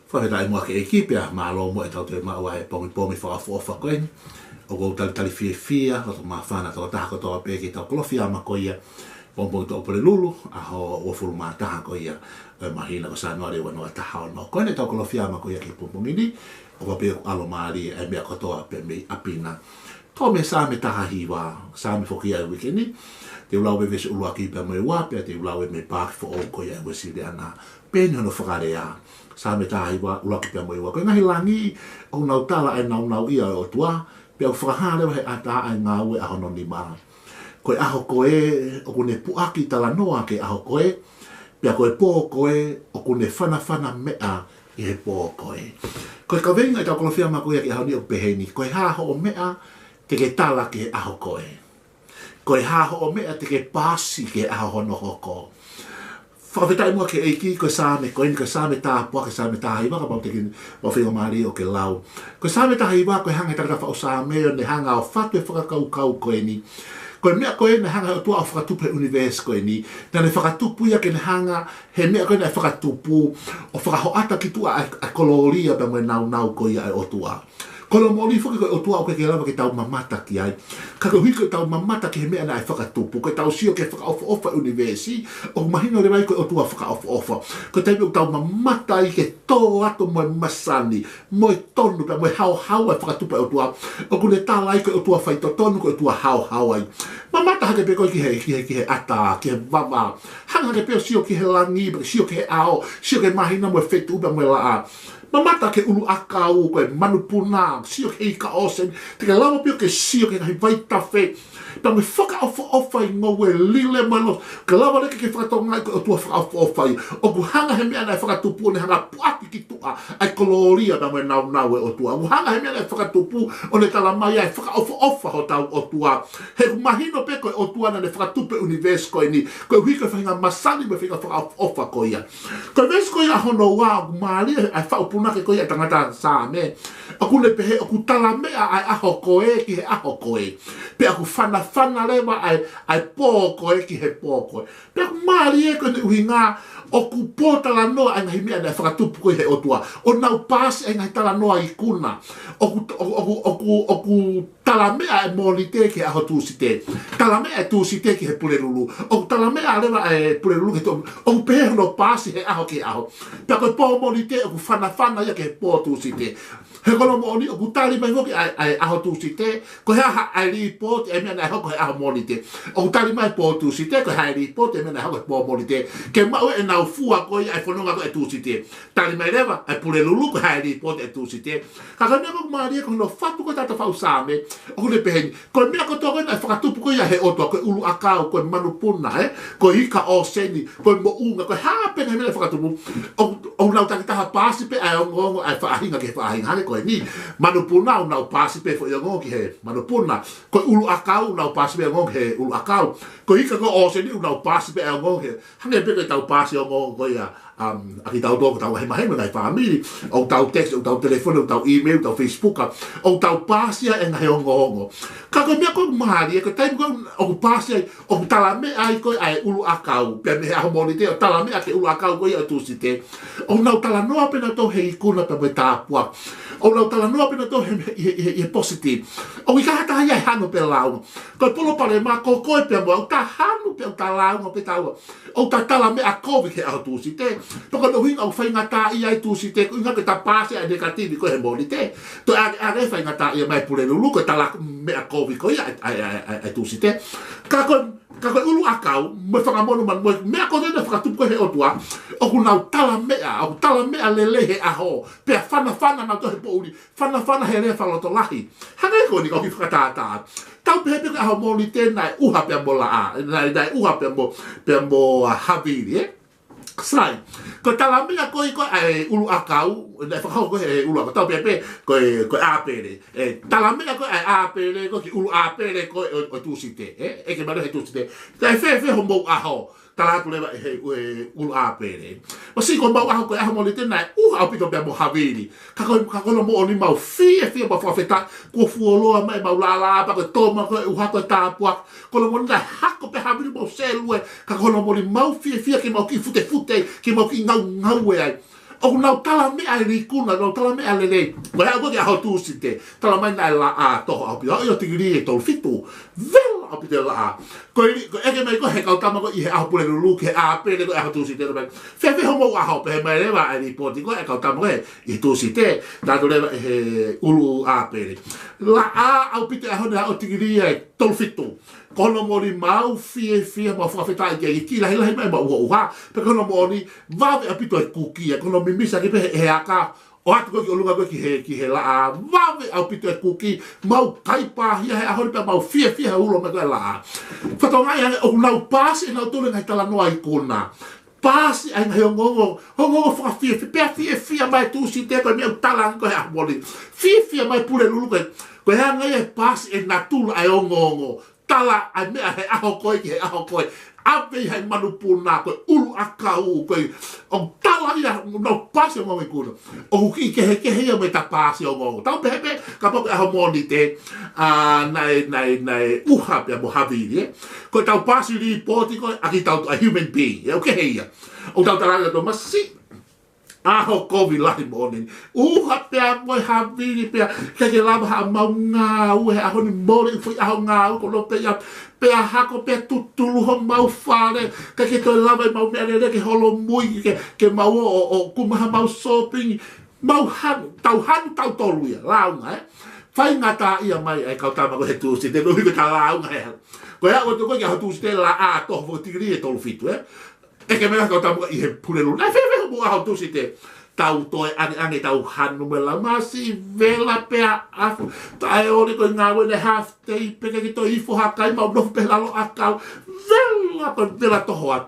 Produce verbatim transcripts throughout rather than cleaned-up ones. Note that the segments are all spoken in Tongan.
Fakafetaʻi muʻa ki he ʻEiki pea mālō muʻa ʻetau toe maʻu ʻa e pongipongi fakaʻofoʻofa ko eni. ʻOku ou talitali fiefia, loto māfana tokotaha kotoa pē ki heʻetau Kalofiama ko ia, pongipongi Tuʻapulelulu, ʻaho uofulu mā taha ko ia ʻo e māhina ko Sānuali ua noa taha ono. Ko eni ʻetau Kalofiama ko ia ki he pongipongi ni, ʻofa pē ʻoku ʻalomālie ʻa e meʻa kotoa pē mei ʻapi na. Toʻo mei he Saame taha hiva, Saame foki ia ʻo e uike ni, te u lau e veesi ʻuluaki pea mo e ua, pea te u lau ia mei he paaki foʻou ko ia ʻa e Uēsiliana. Pehē ni hono fakalea, Saame taha hiva, ʻuluaki pea mo e ua. Ko e ngaahi langi ʻoku nau tala ʻa e nāunauʻia ʻo e ʻOtua, pea ʻoku fakahā leva ʻe he ʻatā ʻa e ngāue ʻa hono nima. Ko e ʻaho ko ē ʻoku ne puʻaki talanoa ki he ʻaho ko ē, pea ko e pō ko ē ʻoku ne fanafana meʻa ʻi he pō ko ē. Ko e kaveinga ʻetau Kalofiama ko ia ki he ʻaho ni ʻoku pehē ni: Ko e hā hoʻo meʻa te ke tala ki he ʻaho ko ē? Ko e hā hoʻo meʻa te ke paasi ki he ʻaho hono hoko? Fakafetaʻi muʻa ki he ʻEiki, ko e Saame ko eni, ko e Saame tāpuaki, Saame taha hiva, kapau te ke maʻu faingamālie ʻo ke lau. Ko e Saame taha hiva, ko e hanga ʻe he tangata faʻu Saame ʻo ne hanga ʻo fatu e fakakaukau ko eni. Ko e meʻa ko ē naʻe hanga ʻe he ʻOtua ʻo fakatupu e ʻunivēsi ko eni, naʻa ne fakatupu ia ke ne hanga ʻe he meʻa ko ē naʻe fakatupu ʻo fakahoʻata ki tuʻa ʻa e, ʻa e kolōlia pea mo e nāunau ko ia ʻo e ʻOtua. Ko hono moʻoni foki ko e ʻOtua ʻoku ʻikai ke lava ke tau mamata ki ai. Ka koeʻuhi ko ʻetau mamata ki he meʻa naʻe fakatupu, ko ʻetau sio ki he fakaʻofoʻofa ʻo e ʻunivēsi, ʻoku mahino leva ai ko e ʻOtua fakaʻofoʻofa. Ko e taimi ʻoku tau mamata ai ki he tō atu mo e masani, mo e tonu pea mo e haohaoa e fakatupu ʻa e ʻOtua, ʻoku ne tala ai ko e ʻOtua faitotonu, ko e ʻOtua haohaoa ia. Mamata hake pē koe ki he, ki he, ki he ʻatā, ki he vavā. Hanga hake pē ʻo sio ki he langi, pea sio ki he ʻao, sio ki he māhina mo e fetuʻu pea mo e laʻā. Mamata ki he ʻuluʻakau, ko e manupuna, sio ki he ika ʻōseni, te ke lava pē ʻo ke sio ki he ngaahi vaitafe, pea mo e fakaʻofoʻofa ʻi he ngoue, lile mo e loto, ke lava leva ke ke fakatokangaʻi ko e ʻOtua fakaʻofoʻofa ia. ʻOku hanga ʻe he meʻa naʻe fakatupu ʻo ne hanga ʻo puʻaki ki tuʻa ʻa e kolōlia pea mo e nāunau ʻo e ʻOtua. ʻOku hanga ʻe he meʻa naʻe fakatupu ʻo ne tala mai ʻa e fakaʻofoʻofa hotau ʻOtua. He ʻoku mahino pē ko e ʻOtua naʻa ne fakatupu e ʻunivēsi ko eni, koeʻuhi ko e faʻahinga masani mo e faʻahinga fakaʻofoʻofa ko ia. Ko e veesi ko ia hono ua, ʻoku mālie ʻa e faʻu punake ko ia ʻa e tangata Saame. ʻOku ne pehē, ʻoku talameʻa ʻa e ʻaho ko ē ki he ʻaho ko ē, pea ʻoku fanafana leva ʻa e, ʻa e pō ko ē ki he pō ko ē. Pea ʻoku mālie ko ʻene ʻuhinga, ʻoku pōtalanoa ʻa e ngaahi meʻa naʻe fakatupu ko ia ʻe he ʻOtua, ʻo nau paasi ʻa e ngaahi talanoa ikuna. ʻOku, ʻoku, ʻoku, ʻoku, ʻoku talameʻa ʻa e Mōnite ki he ʻaho Tūsite. Talameʻa ʻa e Tūsite ki he Pulelulu. ʻOku talameʻa leva ʻa e Pulelulu ki he Tū-, ʻoku pehē hono paasi he ʻaho ki he ʻaho. Pea ko e pō Mōnite ʻoku fanafana ia ki he pō Tūsite. He ko hono moʻoni ʻoku tali mai foki ʻa e, ʻa e ʻaho Tūsite ko e hā ʻa e līpooti ʻa e meʻa naʻe hoko he ʻaho Mōnite. ʻOku tali mai pō Tūsite ko e hā e līpooti ʻa e meʻa naʻe hoko he pō Mōnite, ke maʻu ʻenau fua ko ia ʻa e fononga ko ē ʻa e Tūsite. Tali mai leva ʻa e Pulelulu ko e hā e līpooti ʻa e Tūsite. Ka ko e meʻa ʻoku mālie ko hono fatu ko ē ʻa e tangata faʻu Saame, ʻoku ne pehē ni, ko e meʻa kotoa ko ē naʻe fakatupu ko ia ʻe he ʻOtua, ko e ʻuluʻakau, ko e manupuna, ē, ko e ika ʻōseni, ko e moʻunga, ko e hā pē ngaahi meʻa naʻe fakatupu, ʻoku, ʻoku nau takitaha paasi pē ʻa e ongoongo ʻa e faʻahinga ki he faʻahinga. Hangē ko eni, manupuna ʻoku nau paasi pē foʻi ongoongo ki he manupuna. Ko e ʻuluʻakau ʻoku nau paasi pē ongoongo ki he ʻuluʻakau. Ko e ika ko ē ʻōseni ʻoku nau paasi pē ʻa e ongoongo ki he, hangē pē ko ʻetau paasi ongoongo ko ia, um, ʻa kitautolu ko ʻetau mahemahema ngaahi fāmili, ʻoku tau text, ʻoku tau telefoni, ʻoku tau email, ʻoku tau Facebook, ʻoku tau paasi ʻa e ngaahi ongoongo. Ka ko e meʻa ko ē ʻoku mālie, ko e taimi ko ē ʻoku paasi ai, ʻoku talameʻa ai ko ē ʻa e ʻuluʻakau, pea mei he ʻaho Mōnite ʻo talameʻa ki he ʻuluʻakau ko ia ʻo Tūsite. ʻOku nau talanoa pē nautolu he ikuna pea mo e tāpuaki. ʻOku nau talanoa pē nautolu he, he, he, he positive. ʻOku ʻikai ha taha ia ʻe hanu pe lāunga. Ko e palopalema ko koe pea mo au, ta hanu pea ta lāunga pē taua. ʻOku ta talameʻa kovi ki he ʻaho Tūsite. Pea ko hono ʻuhinga ʻoku faingataʻaʻia ai Tūsite, ko e ʻuhinga ke ta paasi ʻa e negative ko ē he Mōnite. Toe ʻalu, ʻalu faingataʻaʻia mai Pulelulu, ko e talameʻa kovi ko ia ʻa e, ʻa e, ʻa e, ʻa e Tūsite. Ka ko, ka ko e ʻuluʻakau mo e fanga monumanu mo e meʻa kotoa naʻe fakatupu ko ē ʻe he ʻOtua, ʻoku nau talameʻa, ʻoku talameʻa lelei he ʻaho, pea fanafana nautolu he poʻuli, fanafana he lea fakalotolahi. Hangē ko eni, ka u kiʻi fakatātā. Tau pehē pē ko e ʻaho Mōnite naʻe ʻuha pea mo laʻā, naʻe, naʻe ʻuha pea mo, pea mo, ā, havili, ē? Sai. Ko e talameʻa ko ē ko ē ʻa e ʻuluʻakau, naʻe fakahoko ko ē ʻe he ʻuluʻakau. Tau pehē pē ko e, ko e ʻāpele. ʻE, talameʻa ko ē ʻa e ʻāpele ko ē ki he ʻulu ʻāpele ko ē ʻo, ʻo Tūsite, ē? ʻEke mai leva he Tūsite, naʻe fēfē homou ʻaho? Tala atu leva ʻe he, ʻe he ʻulu ʻāpele. Masiʻi, ko homau ʻaho ko e ʻaho Mōnite naʻe ʻuha ʻaupito pea mo havili. Ka ko, ka ko hono moʻoni ʻoku mau fiefia, mau fakafetaʻi, kuo fuoloa mai ʻemau lālā, pea ko e tō mai ko ē ʻuha ko e tāpuaki. Ko hono moʻoni naʻe hako pē havili, mau sēlue, ka ko hono moʻoni ʻoku mau fiefia ke mau kiʻi futefute, ke mau kiʻi ngaungaue ai. ʻOku nau tala meʻa ʻa e ikuna, nau tala meʻa lelei. Ko e aʻu ko ē ki he ʻaho Tūsite, tala mai naʻe laʻā toho ʻaupito, ʻo tikilī ʻe tolu fitu. Vela ʻaupito e laʻā. Ko e li-, ko e ʻeke mai ko ē he kau tama ko ē ʻi he ʻaho Pulelulu ki he ʻApele ko e ʻaho Tūsite, pehē mai, fēfē hoʻomou ʻaho, pehē mai leva ʻe he lipooti ko ē ʻa e kau tama ko ē ʻi he Tūsite, tautolu leva ʻi he ʻulu ʻApele. Laʻā ʻaupito e ʻaho ni, ʻo tikilī ʻe tolu fitu. Ko hono moʻoni mau fiefia, mau fakafetaʻi ki he ʻEiki, lahilahi mai ʻemau ʻuha. Pea ko hono moʻoni, vave ʻaupito e kuki, ʻa ko hono mimisi ʻaki pē he, he aka, ʻo ʻatu ko ē ki ʻolunga ko ē ki he, ki he laʻā, vave ʻaupito e kuki, mau kai pāhia he ʻaho ni pea mau fiefia he ulo mai ko ē laʻā. Fakatokangaʻi ange ʻoku nau paasi ʻe nautolu e ngaahi talanoa ikuna. Paasi ʻa e ngaahi ongoongo, ongoongo fakafiefia, pea fiefia mai Tūsite ko e meʻa ʻoku tala ange ko ē he ʻaho Mōnite. Fiefia mai Pulelulu ko e, ko e anga ia e paasi ʻe natula ʻa e ongoongo. Tala ʻa e meʻa he ʻaho ko ē ki he ʻaho ko ē. ʻAve ʻi he manupuna ko e ʻulu ʻakau ko ē. ʻOku tala ia, nau paasi ongoongo ikuna. ʻOku kiʻi kehekehe ia mo ʻeta paasi ongoongo. Tau pehē pē, kapau ko e ʻaho Mōnite, ʻa, naʻe, naʻe, naʻe ʻuha pea mo havili, ē. Ko ʻetau paasi lipooti ko ē, ʻa kitautolu ʻa e human being, ē, ʻoku kehe ia. ʻOku tau tala ʻe tautolu masiʻi ʻaho kovi lahi moʻoni. ʻUha pea mo e havili pea, ʻikai ke lava haʻamau ngāue he ʻaho ni, mole e foʻi ʻaho ngāue ko ē pea, pea hako pea tutulu homau fale, ʻikai ke toe lava ʻemau meʻalele ke holomui, ke, ke mau ō, ō, ō, ʻoku maha mau shopping, mau hanu, tau hanu tautolu ia, lāunga, ē. Faingataʻaʻia mai ʻa e kau tama ko ē he Tūsite, koeʻuhi ko ʻeta lāunga he ʻaho. Ko e aʻu atu ko ē ki he ʻaho Tūsite laʻā toho foki tikilī ʻe tolu fitu, ē. ʻEke mai ʻa e kau tama ko ē ʻi he Pulelulu, naʻe fēfē hoʻomou ʻaho Tūsite? Tau toe ʻaneʻane tau hanu mo e lau masiʻi vela pea ʻafu. Taʻeʻoli ko e ngāue naʻe half day pē, ʻikai ke toe ifo ha kai, mau nofo pē he lalo ʻakau. Vela ko e vela toho atu.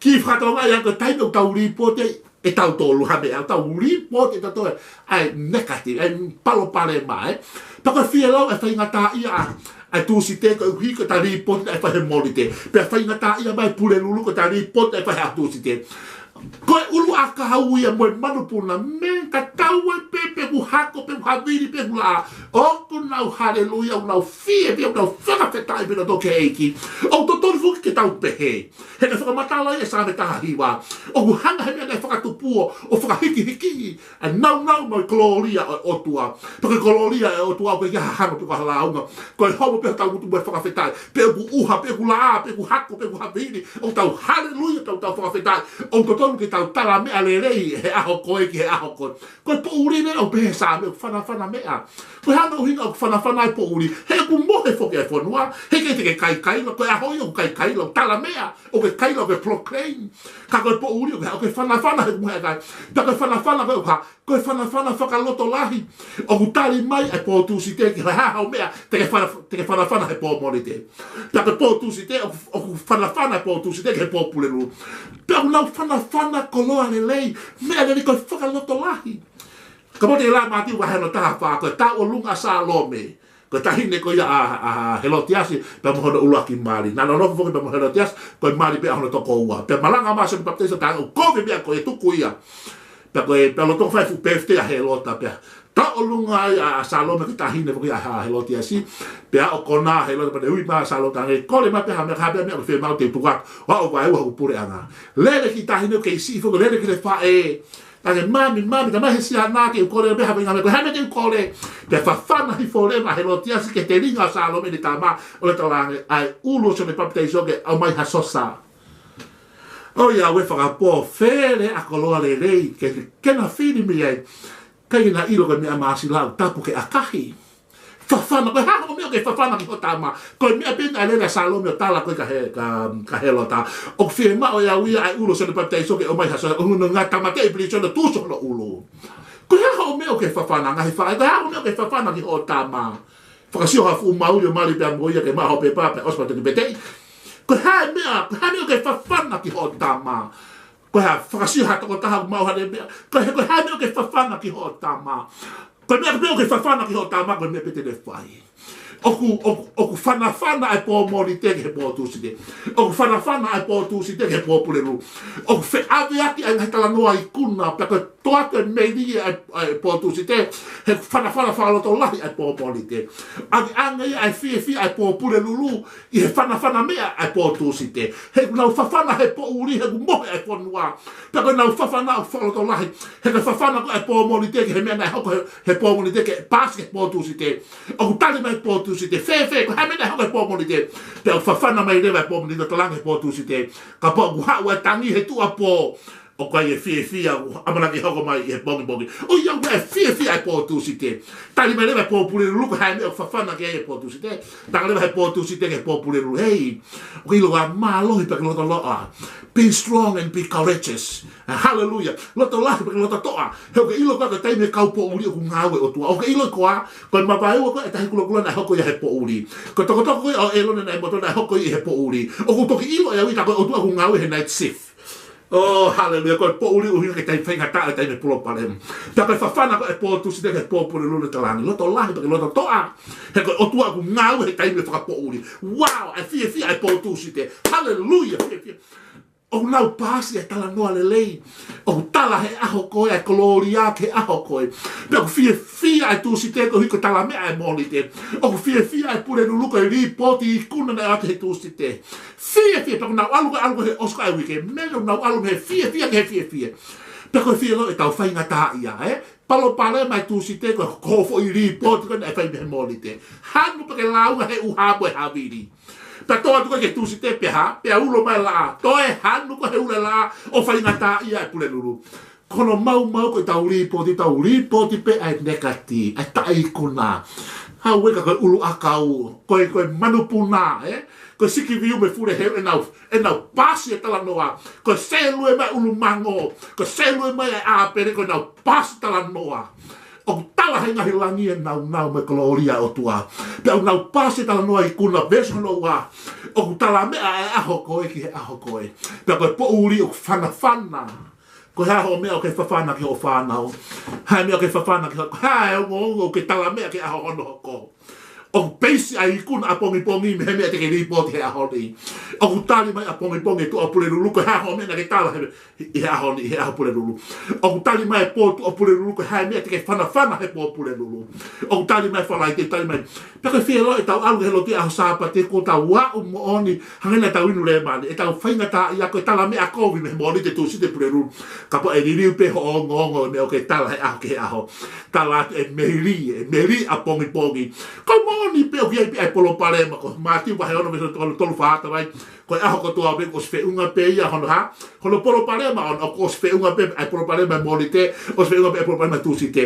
Kiʻi fakatokangaʻi ange ko e taimi ʻoku tau lipooti ai ʻe tautolu ha meʻa, ʻoku tau lipooti ʻe tautolu ʻa e negative, ʻa e palopalema, ē. Pea ko e fielau e faingataʻaʻia ʻa, ʻa e Tūsite koeʻuhi ko ʻeta lipooti naʻe fai he Mōnite. Pea faingataʻaʻia mai Pulelulu ko ʻeta lipooti naʻe fai he ʻaho Tūsite. Ko e ʻulu ʻakau ia mo e manupuna, mei he tatau ai pē pe ʻoku hako, pe ʻoku havili, pe ʻoku laʻā. ʻOku nau haleluia, ʻoku nau fiefia, ʻoku nau fakafetaʻi pē nautolu ki he ʻEiki. ʻOku totonu foki ke tau pehē. He naʻe fakamatala ia ʻe Saame taha hiva. ʻOku hanga he meʻa naʻe fakatupu ʻo fakahikihiki ʻa e nāunau mo e kolōlia ʻo e ʻOtua. Pea ko e kolōlia ʻo e ʻOtua ʻoku ʻikai ha hano pe ko ha lāunga. Ko e homo pē hotau ngutu mo e fakafetaʻi. Pe ʻoku ʻuha, pe ʻoku laʻā, pe ʻoku hako, pe ʻoku havili, ʻoku tau haleluia, tau, tau fakafetaʻi. ʻOku totonu ke tau tala meʻa lelei he ʻaho ko ē ki he ʻaho ko ē. Ko e poʻuli leva ʻoku pehē ʻe Saame ʻoku fanafana meʻa. Ko e hā hono ʻuhinga ʻoku fanafana e poʻuli? He ʻoku mohe foki e fonua, heʻikai te ke kaikaila, ko e ʻaho ia ʻoku kaikaila, ʻoku tala meʻa, ʻoku ke kaila, ʻoku ke proclaim. Ka ko e poʻuli ʻoku ke, ʻoku ke fanafana he ʻoku mohe e kai. Pea ko e fanafana ko ē ʻoku hā, ko e fanafana fakalotolahi. ʻOku tali mai ʻa e pō Tūsite ki he hā hoʻo meʻa te ke fana-, te ke fanafana he pō Mōnite. Pea ko e pō Tūsite ʻoku, ʻoku fanafana e pō Tūsite ki he pō Pulelulu. Pea ʻoku nau fanafana koloa lelei, meʻa lelei, ko e fakalotolahi. Kapau te ke lau Mātiu vahe hono taha fā, ko e tauʻolunga ʻa Sālome, ko e taʻahine ko ia ʻa, ʻa Helotiasi, pea mo hono ʻuluaki mali. Naʻa nau nofo foki pea mo Helotiasi, ko e mali pē ʻa hono tokoua. Pea malanga mai ʻa Sione Papitaiso, tā ʻoku kovi e meʻa ko ē, tuku ia. Pea ko e, pea lolotonga fai e fuʻu birthday ʻa Helota pea. Tauʻolunga ai ʻa, ʻa Sālome, ko e taʻahine foki ʻa, ʻa Helotiasi. Pea ʻoku konā ʻa Helota pea ne ui mai ʻa Sālome, talaange, kole mai pē ha meʻa, ha meʻa, meʻa ʻoku fiemaʻu te u tuku atu. ʻO aʻu ʻo vaeua hoku puleʻanga. Lele e kiʻi taʻahine ʻoku kei siʻi foki, lele ki he faʻē. Talaange, mami, mami, tā mai he siana ke u kole pē ha faʻahinga meʻa, ko e hā e meʻa te u kole? Pea fafana hifo leva ʻa Helotiasi ki he telinga ʻo Sālome ʻene tama, ʻo ne talaange, ʻa e ʻulu ʻo Sione Papitaiso ke ʻomai ha sosa. ʻOiauē, fakapō, fele ʻa e koloa lelei, ke, ke na fili mei ai, ʻikai ke na ʻilo ko e meʻa māsila ʻoku tapu ke ʻakahi. Fafana, ko e hā hoʻo meʻa ʻoku ke fafana ki hoʻo tama? Ko e meʻa pē naʻe lele ʻa Sālome ʻo tala ko ē kia he, kia, kia Helota. ʻOku fiemaʻu ʻe au ia ʻa e ʻulu ʻo Sione Papitaiso ke ʻomai ha sosa, ʻo ne ngata mate ʻi pilīsone ʻo tuʻusi hono ʻulu. Ko e hā hoʻo meʻa ʻoku ke fafana, ngaahi faʻē, ko e hā hoʻo meʻa ʻoku ke fafana ki hoʻo tama? Fakasio ha fuʻu mauli ʻo mali pea mo ia ke maʻu ha pepa pea ʻosi pea toki peteʻi. Ko e hā e meʻa, ko e hā e meʻa ʻoku ke fafana ki hoʻo tama? Ko e hā, fakasio ha tokotaha ʻoku maʻu haʻane meʻa? Ko e, ko e hā e meʻa ʻoku ke fafana ki hoʻo tama? Ko e meʻa pē ʻoku ke fafana ki hoʻo tama, ko e meʻa pē te ne fai. ʻOku, ʻoku, ʻoku fanafana e pō Mōnite ki he pō Tūsite. ʻOku fanafana e pō Tūsite ki he pō Pulelulu. ʻOku feʻaveʻaki ʻa e ngaahi talanoa ikuna, pea ko e Toʻa atu e melie ʻa e, ʻa e pō Tūsite, he fanafana fakalotolahi ʻa e pō Mōnite. ʻAki ange ia ʻa e fiefia ʻa e pō Pulelulu, ʻi he fanafana meʻa ʻa e pō Tūsite. He ʻoku nau fafana he poʻuli, he ʻoku mohe ʻa e fonua. Pea ko ʻenau fafana ʻoku fakalotolahi. He ko e fafana ko ē ʻa e pō Mōnite ki he meʻa naʻe hoko he, he pō Mōnite ke paasi ki he pō Tūsite. ʻOku tali mai pō Tūsite, fēfē, ko e hā e meʻa naʻe hoko he pō Mōnite. Pea ʻoku fafana mai leva e pō Mōnite ʻo talaange he pō Tūsite. Kapau ʻoku haʻu ʻa e tangi he tuʻuapō, ʻoku ʻi ai e fiefia, ʻoku ʻamanaki hoko mai ʻi he pongipongi. ʻOiauē, fiefia e pō Tūsite. Tali mai leva e pō Pulelulu ko e hā e meʻa ʻoku fafana ki ai e pō Tūsite. Taka leva he pō Tūsite ki he pō Pulelulu. Hei, ʻoku ke ʻilo ʻa mālohi pea ke lotolotoʻa. Be strong and be courageous. Hallelujah. Lotolahi pea ke lototoʻa. He ʻoku ke ʻilo koā ko e taimi ʻa e kau poʻuli ʻoku ngāue ʻOtua. ʻOku ke ʻilo koā, ko e mavaeua ko ē ʻa e Tahi Kulokula naʻe hoko ia he poʻuli. Ko e tokotoko ko ē ʻo ʻElone naʻe motuʻa naʻe hoko ia he poʻuli. ʻOku toki ʻilo ʻe au ia ka ko e ʻOtua ʻoku ngāue he night shift. Oh, hallelujah. Ko e poʻuli ʻuhinga ki he taimi faingataʻa, taimi palopalema. Pea ko e fafana ko ē ʻa e pō Tūsite ki he pō Pulelulu, talaange, lotolahi pea ke lototoʻa. He ko e ʻOtua ʻoku ngāue he taimi fakapoʻuli. Wow, ʻa e fiefia ʻa e pō Tūsite. Hallelujah, fiefia. ʻOku nau paasi e talanoa lelei. ʻOku tala he ʻaho ko ē ʻa e kolōlia ki he ʻaho ko ē. Pea ʻoku fiefia ʻa e Tūsite koeʻuhi ko e talameʻa ʻa e Mōnite. ʻOku fiefia ʻa e Pulelulu ko e lipooti ikuna naʻe ʻoatu he Tūsite. Fiefia, pea ʻoku nau ʻalu ko ē, ʻalu ko ē he ʻosi ko ē ʻa e uike. Meʻa ʻoku nau ʻalu mei he fiefia ki he fiefia. Pea ko e fie loto ʻetau faingataʻaʻia, ē? Palopalema ʻa e Tūsite ko e, ko e foʻi lipooti ko ē naʻe fai mei he Mōnite. Hanu pea ke lāunga he ʻuha mo e havili. Pea tō atu ko ē ki he Tūsite pea hā, pea ulo mai e laʻā. Toe hanu ko ē he ulo e laʻā ʻo faingataʻaʻia e Pulelulu. Ko hono maumau ko ʻetau lipooti, tau lipooti pē ʻa e negative, ʻa e taʻeikuna. Hau ē ka ko e ʻuluʻakau, ko e, ko e manupuna, ē? Ko e sikiviu mo e fuleheu ʻenau, ʻenau paasi e talanoa. Ko e sēlue mai ʻulumango, ko e sēlue mai ʻa e ʻāpele, ko ʻenau paasi talanoa. ʻOku tala he ngaahi langi e nāunau mo e kolōlia ʻo e ʻOtua. Pea ʻoku nau paasi e talanoa ikuna, veesi hono ua. ʻOku talameʻa e ʻaho ko ē ki he ʻaho ko ē. Pea ko e poʻuli ʻoku fanafana. Ko e hā hoʻo meʻa ʻoku ke fafana ki hoʻo fānau? Hā e meʻa ʻoku ke fafana ki hoʻo, hā e ongoongo ʻoku ke talameʻa ki he ʻaho hono hoko? ʻOku peisi ʻa e ikuna ʻapongipongi mei he meʻa te ke lipooti he ʻaho ni. ʻOku tali mai ʻapongipongi e tuʻa Pulelulu, ko e hā hoʻo meʻa naʻa ke tala he, ʻi he ʻaho ni, ʻi he ʻaho Pulelulu. ʻOku tali mai e pō tuʻa Pulelulu, ko e hā e meʻa te ke fanafana he pō Pulelulu. ʻOku tali mai Falaite, tali mai. Pea ko e fie loto ʻetau ʻalu ki he lotu ʻi he ʻaho Sāpate, kuo tau aʻu moʻoni, hangē naʻa tau inu Lēmani, ʻetau faingataʻaʻia ko e talameʻa kovi mei he Mōnite, Tūsite, Pulelulu. Kapau ʻe liliu pē hoʻo ongoongo e meʻa ʻoku ke tala he ʻaho ki he ʻaho. Tala atu e melie, e melie ʻapongipongi. Ko e moʻoni pē ʻoku ʻi ai pē ʻa e palopalema, ko Mātiu vahe ono veesi tolu, tolu fā atu ai. Ko e ʻaho kotoa pē kuo ʻosi feʻunga pē ia hono hā, hono palopalema ʻoʻona, kuo ʻosi feʻunga pē ʻa e palopalema ʻa e Mōnite, ʻosi feʻunga pē ʻa e palopalema ʻa e Tūsite.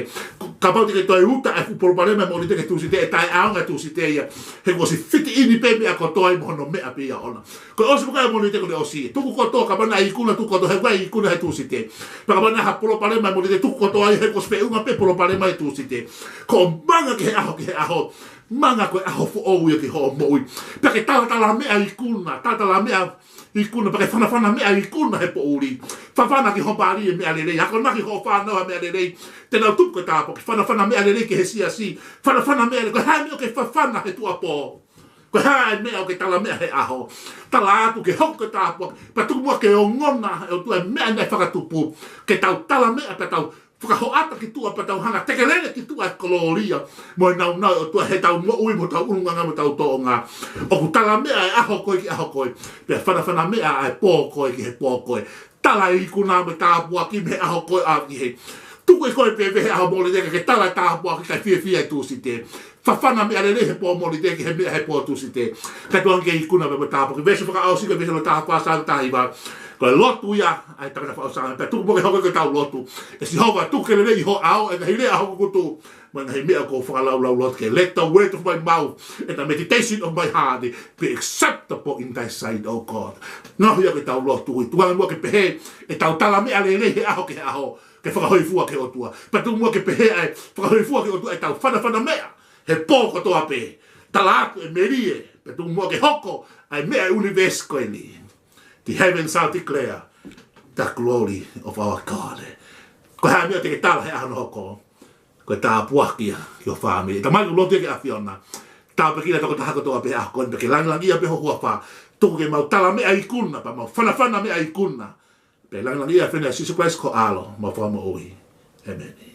Kapau te ke toe uta e fuʻu palopalema ʻa e Mōnite ki he Tūsite, ʻe taʻeʻaonga e Tūsite ia. He kuo ʻosi fiti ʻini pē meʻa kotoa ʻi hono meʻa pē ia ʻoʻona. Ko e ʻosi ko ē ʻa e Mōnite kuo ne ʻosi. Tuku kotoa, kapau naʻe ikuna, tuku kotoa, he ʻoku ʻikai ikuna he Tūsite. Pea kapau naʻe ha palopalema ʻa e Mōnite, tuku kotoa ia, he kuo ʻosi feʻunga pē palopalema ʻa e Tūsite. Ko e manga ki he ʻaho ki he ʻaho. Manga ko e ʻaho foʻou ia ki hoʻo moʻui. Pea ke talatalameʻa ikuna, talatalameʻa ikuna, pea ke fanafanameʻa ikuna he poʻuli. Fafana ki ho mali e meʻa lelei, akonaki hoʻo fānau ha meʻa lelei. Te nau tupu ko e tāpuaki, fanafanameʻa lelei ki he siasi. Fanafanameʻa lelei, ko e hā e meʻa ʻoku ke fafana he tuʻuapō? Ko e hā e meʻa ʻoku ke talameʻa he ʻaho? Tala atu ke hoko ko e tāpuaki, pea tuku muʻa ke ongona ʻe he ʻOtua e meʻa naʻe fakatupu. Ke tau talameʻa, pea tau fakahoʻata ki tuʻa, pea tau hanga ʻo tekelele ki tuʻa e kolōlia mo e nāunau ʻo e ʻOtua heʻetau moʻui mo hotau ʻulungaanga mo hotau tōʻonga. ʻOku talameʻa e ʻaho ko ē ki he ʻaho ko ē. Pea fanafanameʻa ʻa e pō ko ē ki he pō ko ē. Tala e ikuna mo e tāpuaki mei he ʻaho ko ē ʻo aʻu ki heni. Tuku ʻe koe pē vehe ʻaho Mōnite ke ke tala e tāpuaki kae fiefia e Tūsite. Fafanameʻa lelei he pō Mōnite ki he meʻa he pō Tūsite. Kae tuku ange ke ikuna pea mo e tāpuaki. Veesi fakaʻosi ko e veesi hono taha fā, Saame taha hiva. Ko e lotu ia ʻa e tangata fakaʻosinga. Pea tuku muʻa ke hoko ko ʻetau lotu. ʻE Sihova, tuku ke lelei ho ʻao ʻi he ngaahi lea ʻa hoku kutu, mo e ngaahi meʻa ʻoku ou fakalaulauloto ki ai. Let the word of my mouth and the meditation of my heart be acceptable in thy sight, O God. Ngaohi ʻaki ʻetau lotu. Tuku ange muʻa ke pehē ʻetau talameʻa lelei he ʻaho ki he ʻaho, ke fakahōifua ki he ʻOtua. Pea tuku muʻa ke pehē ʻa e fakahōifua ki he ʻOtua ʻetau fanafanameʻa he pō kotoa pē. Tala atu e melie, pea tuku muʻa ke hoko ʻa e meʻa ʻa e ʻunivēsi ko eni. The heavens shall declare the glory of our God. Ko e hā e meʻa te ke tala he ʻaho hono hoko? Ko e tāpuaki ia ki ho fāmili. Tamai, ʻoku ou lotu ki he ʻAfiona. Tāpuakiʻi ʻa e tokotaha kotoa pē he ʻaho ko eni, pea ke langilangiʻia pē ho huafa. Tuku ke mau talameʻa ikuna, pea mau fanafanameʻa ikuna. Pea langilangiʻia ʻa e ʻAfiona, Sīsū Kalaisi ko ho ʻAlo mo e Fakamoʻui. ʻĒmeni.